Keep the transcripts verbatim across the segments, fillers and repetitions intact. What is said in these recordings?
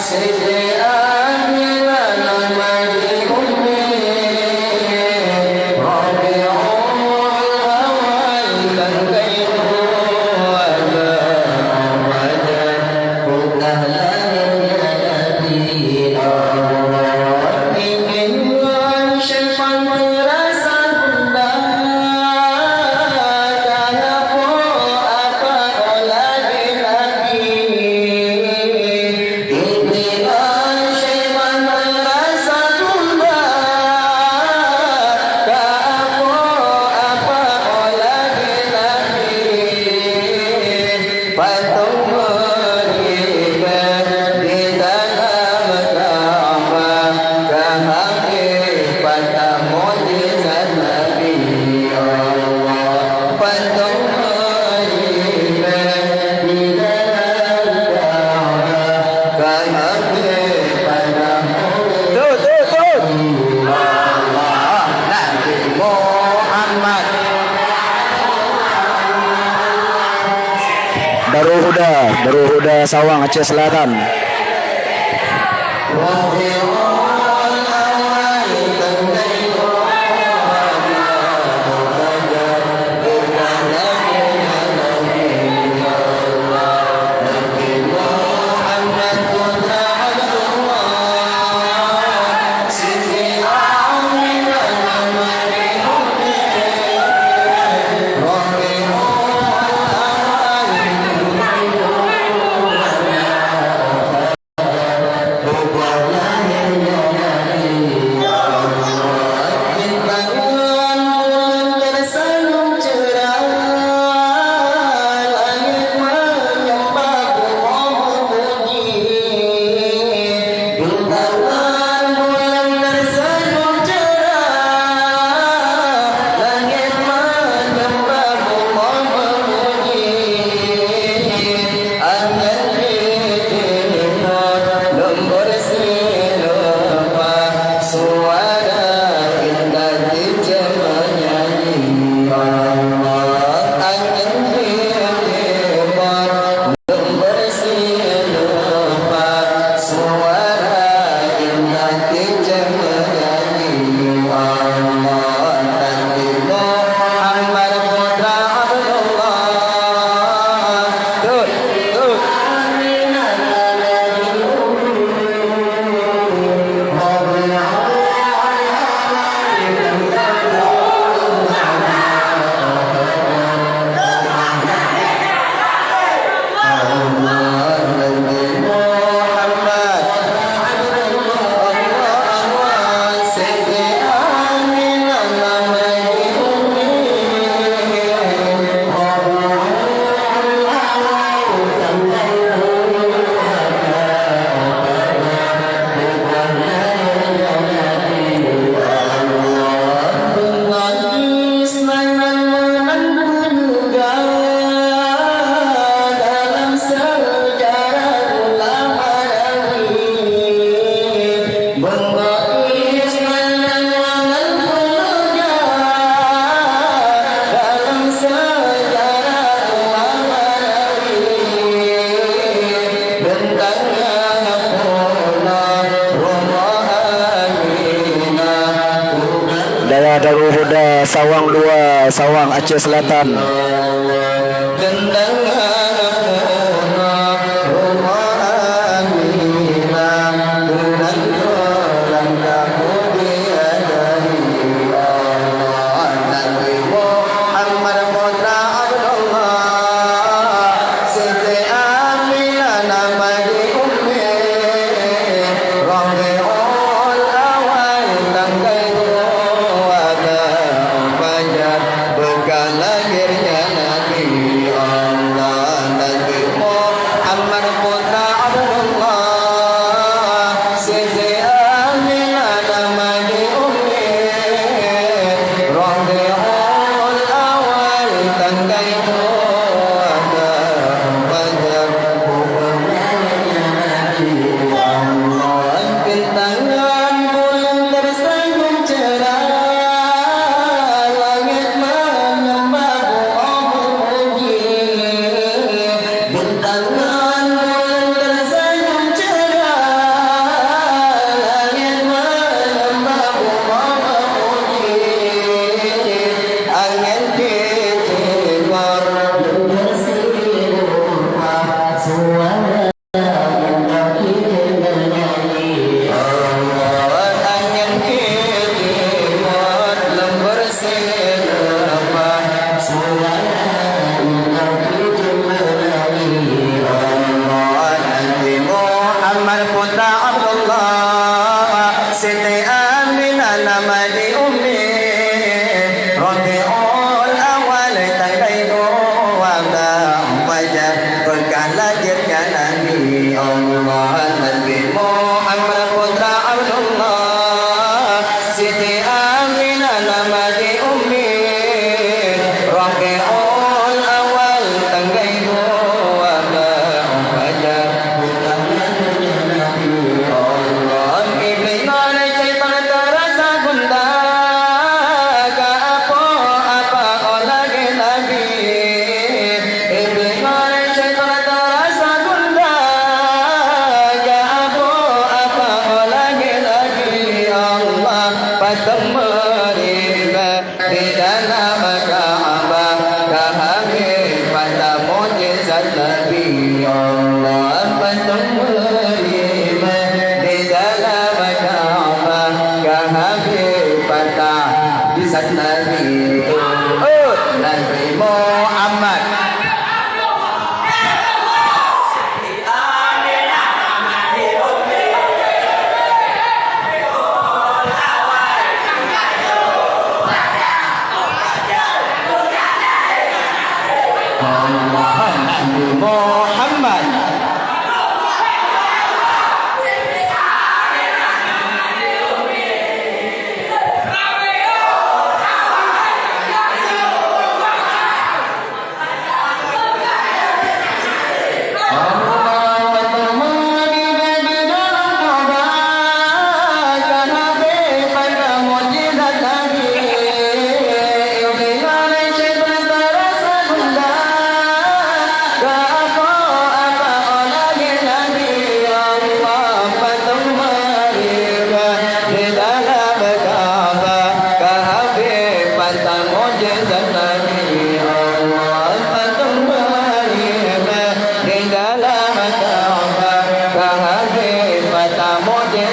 Siti Aminah nama di Ummi, Rabiul Awal tanggai dua belas, bukanlah Nabi Allah. Bikin syaitan terasa gundah, kenapa apa olah di Nabi. Inti syaitan terasa gundah, ka apa-apa olah di Nabi. Patung meuribèe di dalam Ka'bah, ka habéh patah mukjizat Nabi Allah. Patung meuribèe di dalam Ka'bah, ka habéh patah mukjizat Nabi Muhammad. Darul Huda, Darul Huda Sawang, Aceh Selatan. Angen jih jinoe lôn beureusi leupah, suara intat cicém meunyanyi Allah. Angen jih jinoe lôn beureusi leupah, suara intat cicém meunyanyi Allah. Nabi Muhammad putra Abdullah. Tut, tut. Beungoh jih nan meunan peunyeugah dalam seujarah ulama Nabi. Beungoh jih nan meunan peunyeugah dalam seujarah ulama Nabi. Dayah Darul Huda, Sawang dua, Sawang, Aceh Selatan. Muhammad putra Abdullah, Siti Aminah nama di Ummi, Rabiul Awal tanggai dua belas, bukan lahirnya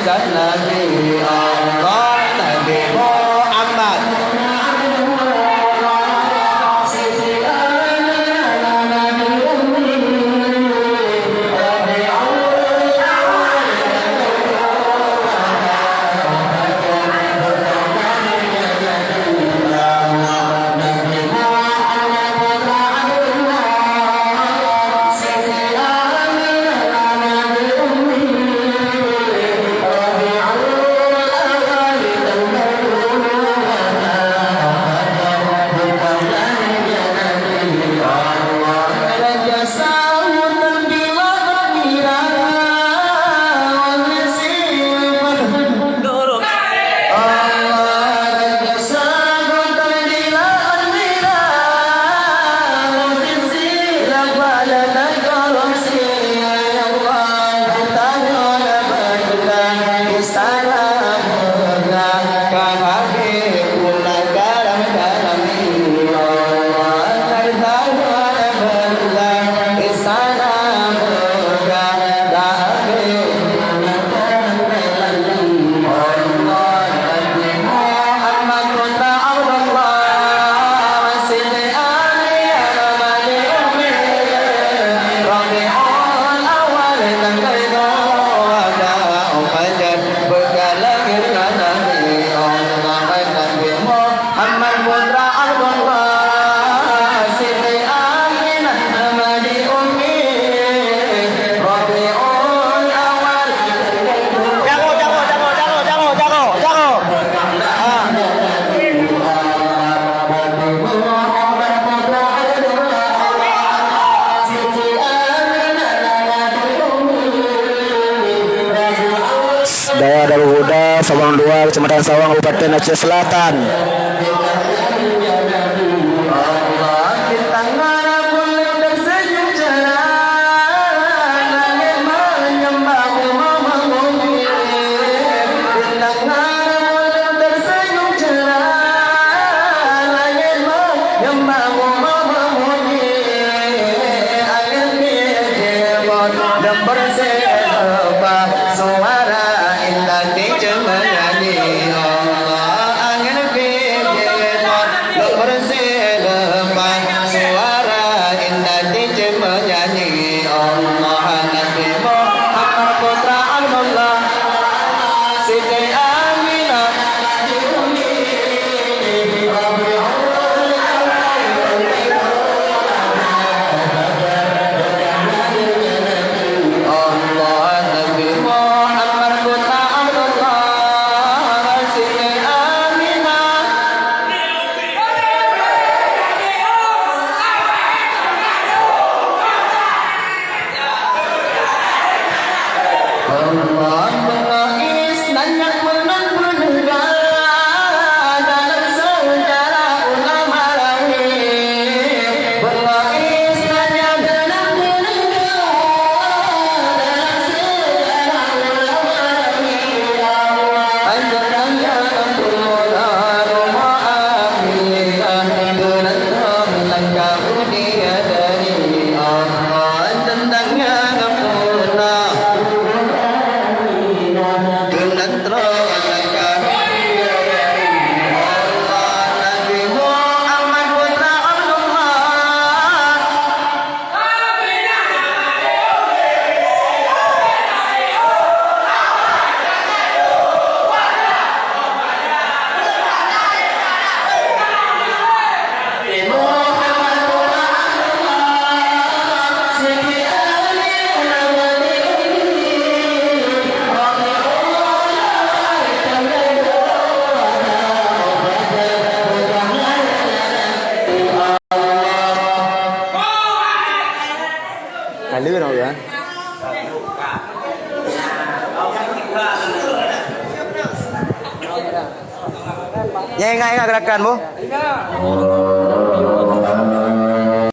Nabi Allah, Nabi Muhammad. Muhammad putra Abdullah, Siti Aminah nama di Ummi, Rabiul Awal. Jago, jago, jago, jago, jago, jago, jago. Ah. Dayah Darul Huda, Sawang dua, Kecamatan Sawang, Kabupaten Aceh Selatan. Leumbur seuleubah suara intat cit meunyanyi, Allah, angén pih jitôt. Leumbur seuleubah suara intat cit meunyanyi, Allah, Nabi Muhammad putra Abdullah, Siti Aminah. Allah, beungoh Islam nyang meunan peunegak dalam seujarah ulama rawi. Beungoh Islam nyang meunan peunegak dalam seujarah ulama rawi. Allah, anjak nyan peumuda rumoh Aminah, teunan trok lam karu dia dari Allah. Teuntang nyang peuna. Teunan trok lam karu. Nabi Muhammad putra Abdullah. Ka lheueh dah, kan? Nyan ingat-ingat gerakan, boh.